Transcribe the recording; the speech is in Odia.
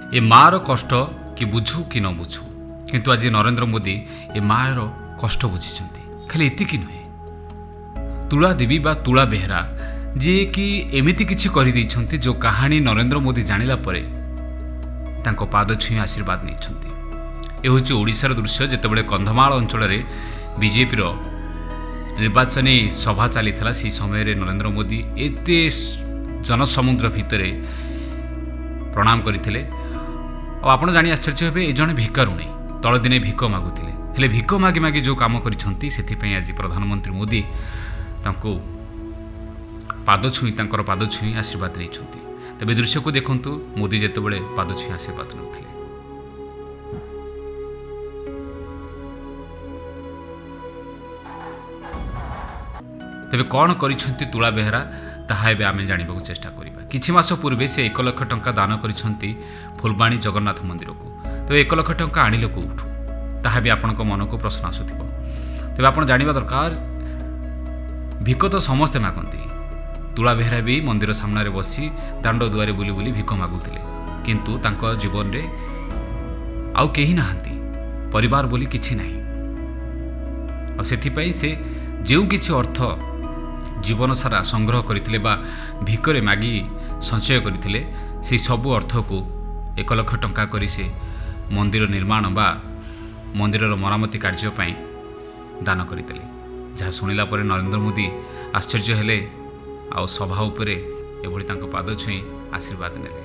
ଏ ମାଆର କଷ୍ଟ କି ବୁଝୁ କି ନ ବୁଝୁ, କିନ୍ତୁ ଆଜି ନରେନ୍ଦ୍ର ମୋଦି ଏ ମାଆର କଷ୍ଟ ବୁଝିଛନ୍ତି। ଖାଲି ଏତିକି ନୁହେଁ, ତୁଳା ଦେବୀ ବା ତୁଳା ବେହେରା ଯିଏକି ଏମିତି କିଛି କରିଦେଇଛନ୍ତି, ଯେଉଁ କାହାଣୀ ନରେନ୍ଦ୍ର ମୋଦି ଜାଣିଲା ପରେ ତାଙ୍କ ପାଦ ଛୁଇଁ ଆଶୀର୍ବାଦ ନେଇଛନ୍ତି। ଏ ହେଉଛି ଓଡ଼ିଶାର ଦୃଶ୍ୟ, ଯେତେବେଳେ କନ୍ଧମାଳ ଅଞ୍ଚଳରେ ବିଜେପିର ନିର୍ବାଚନୀ ସଭା ଚାଲିଥିଲା, ସେହି ସମୟରେ ନରେନ୍ଦ୍ର ମୋଦି ଏତେ ଜନସମୁଦ୍ର ଭିତରେ ପ୍ରଣାମ କରିଥିଲେ। ଆଉ ଆପଣ ଜାଣି ଆଶ୍ଚର୍ଯ୍ୟ ହେବେ, ଏ ଜଣେ ଭିକାରୁଣୀ, ତଳ ଦିନେ ଭିକ ମାଗୁଥିଲେ। ହେଲେ ଭିକ ମାଗି ମାଗି ଯେଉଁ କାମ କରିଛନ୍ତି, ସେଥିପାଇଁ ଆଜି ପ୍ରଧାନମନ୍ତ୍ରୀ ମୋଦି ତାଙ୍କୁ ପାଦ ଛୁଇଁ, ତାଙ୍କର ପାଦ ଛୁଇଁ ଆଶୀର୍ବାଦ ନେଇଛନ୍ତି। ତେବେ ଦୃଶ୍ୟକୁ ଦେଖନ୍ତୁ, ମୋଦି ଯେତେବେଳେ ପାଦ ଛୁଇଁ ଆଶୀର୍ବାଦ ନେଉଥିଲେ। ତେବେ କ'ଣ କରିଛନ୍ତି ତୁଳା ବେହେରା, ତାହା ଏବେ ଆମେ ଜାଣିବାକୁ ଚେଷ୍ଟା କରିବା। କିଛି ମାସ ପୂର୍ବେ ସେ 1 ଲକ୍ଷ ଟଙ୍କା ଦାନ କରିଛନ୍ତି ଫୁଲବାଣୀ ଜଗନ୍ନାଥ ମନ୍ଦିରକୁ। ତେବେ 1 ଲକ୍ଷ ଟଙ୍କା ଆଣିଲେ କେଉଁଠୁ, ତାହା ବି ଆପଣଙ୍କ ମନକୁ ପ୍ରଶ୍ନ ଆସୁଥିବ। ତେବେ ଆପଣ ଜାଣିବା ଦରକାର, ଭିକ ତ ସମସ୍ତେ ମାଗନ୍ତି। ତୁଳା ବେହେରା ବି ମନ୍ଦିର ସାମ୍ନାରେ ବସି ଦାଣ୍ଡ ଦୁଆରେ ବୁଲି ବୁଲି ଭିକ ମାଗୁଥିଲେ, କିନ୍ତୁ ତାଙ୍କ ଜୀବନରେ ଆଉ କେହି ନାହାନ୍ତି, ପରିବାର ବୋଲି କିଛି ନାହିଁ। ଆଉ ସେଥିପାଇଁ ସେ ଯେଉଁ କିଛି ଅର୍ଥ ଜୀବନ ସାରା ସଂଗ୍ରହ କରିଥିଲେ ବା ଭିକରେ ମାଗି ସଞ୍ଚୟ କରିଥିଲେ, ସେହି ସବୁ ଅର୍ଥକୁ 1 ଲକ୍ଷ ଟଙ୍କା କରି ସେ ମନ୍ଦିର ନିର୍ମାଣ ବା ମନ୍ଦିରର ମରାମତି କାର୍ଯ୍ୟ ପାଇଁ ଦାନ କରିଦେଲେ। ଯାହା ଶୁଣିଲା ପରେ ନରେନ୍ଦ୍ର ମୋଦି ଆଶ୍ଚର୍ଯ୍ୟ ହେଲେ ଆଉ ସଭା ଉପରେ ଏଭଳି ତାଙ୍କ ପାଦ ଛୁଇଁ ଆଶୀର୍ବାଦ ନେଲେ।